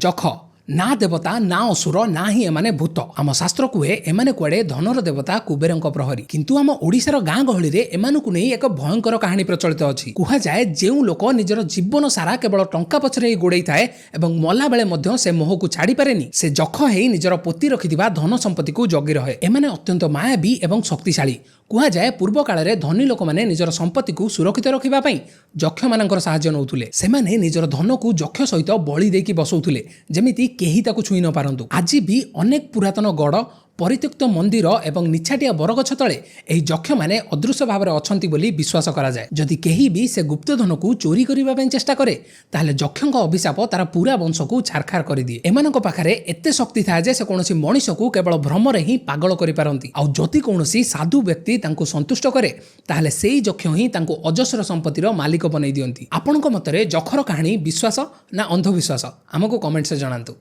ଯଖ ନା ଦେବତା, ନା ଅସୁର, ନା ହିଁ ଏମାନେ ଭୂତ। ଆମ ଶାସ୍ତ୍ର କୁହେ, ଏମାନେ କୁଆଡ଼େ ଧନର ଦେବତା କୁବେରଙ୍କ ପ୍ରହରୀ। କିନ୍ତୁ ଆମ ଓଡ଼ିଶାର ଗାଁ ଗହଳିରେ ଏମାନଙ୍କୁ ନେଇ ଏକ ଭୟଙ୍କର କାହାଣୀ ପ୍ରଚଳିତ ଅଛି। କୁହାଯାଏ, ଯେଉଁ ଲୋକ ନିଜର ଜୀବନ ସାରା କେବଳ ଟଙ୍କା ପଛରେ ହିଁ ଗୋଡ଼େଇଥାଏ ଏବଂ ମଲାବେଳେ ମଧ୍ୟ ସେ ମୋହକୁ ଛାଡ଼ିପାରେନି, ସେ ଯଖ ହେଇ ନିଜର ପୋତି ରଖିଥିବା ଧନ ସମ୍ପତ୍ତିକୁ ଜଗି ରହେ। ଏମାନେ ଅତ୍ୟନ୍ତ ମାୟାବୀ ଏବଂ ଶକ୍ତିଶାଳୀ। କୁହାଯାଏ, ପୂର୍ବ କାଳରେ ଧନୀ ଲୋକମାନେ ନିଜର ସମ୍ପତ୍ତିକୁ ସୁରକ୍ଷିତ ରଖିବା ପାଇଁ ଯକ୍ଷମାନଙ୍କର ସାହାଯ୍ୟ ନେଉଥିଲେ। ସେମାନେ ନିଜର ଧନକୁ ଯକ୍ଷ ସହିତ ବଳି ଦେଇକି ବସଉଥିଲେ, ଯେମିତି କେହି ତାକୁ ଛୁଇଁ ନ ପାରନ୍ତୁ। ଆଜି ବି ଅନେକ ପୁରାତନ ଗଡ଼, ପରିତ୍ୟକ୍ତ ମନ୍ଦିର ଏବଂ ନିଛାଟିଆ ବରଗଛ ତଳେ ଏହି ଯକ୍ଷମାନେ ଅଦୃଶ୍ୟ ଭାବରେ ଅଛନ୍ତି ବୋଲି ବିଶ୍ୱାସ କରାଯାଏ। ଯଦି କେହି ବି ସେ ଗୁପ୍ତଧନକୁ ଚୋରି କରିବା ପାଇଁ ଚେଷ୍ଟା କରେ, ତାହେଲେ ଯକ୍ଷଙ୍କ ଅଭିଶାପ ତାର ପୁରା ବଂଶକୁ ଛାରଖାର କରିଦିଏ। ଏମାନଙ୍କ ପାଖରେ ଏତେ ଶକ୍ତି ଥାଏ ଯେ ସେ କୌଣସି ମଣିଷକୁ କେବଳ ଭ୍ରମରେ ହିଁ ପାଗଳ କରିପାରନ୍ତି। ଆଉ ଯଦି କୌଣସି ସାଧୁ ବ୍ୟକ୍ତି ତାଙ୍କୁ ସନ୍ତୁଷ୍ଟ କରେ, ତାହେଲେ ସେଇ ଯକ୍ଷ ହିଁ ତାଙ୍କୁ ଅଜସ୍ର ସମ୍ପତ୍ତିର ମାଲିକ ବନେଇ ଦିଅନ୍ତି। ଆପଣଙ୍କ ମତରେ ଯଖର କାହାଣୀ ବିଶ୍ୱାସ ନା ଅନ୍ଧବିଶ୍ୱାସ? ଆମକୁ କମେଣ୍ଟସରେ ଜଣାନ୍ତୁ।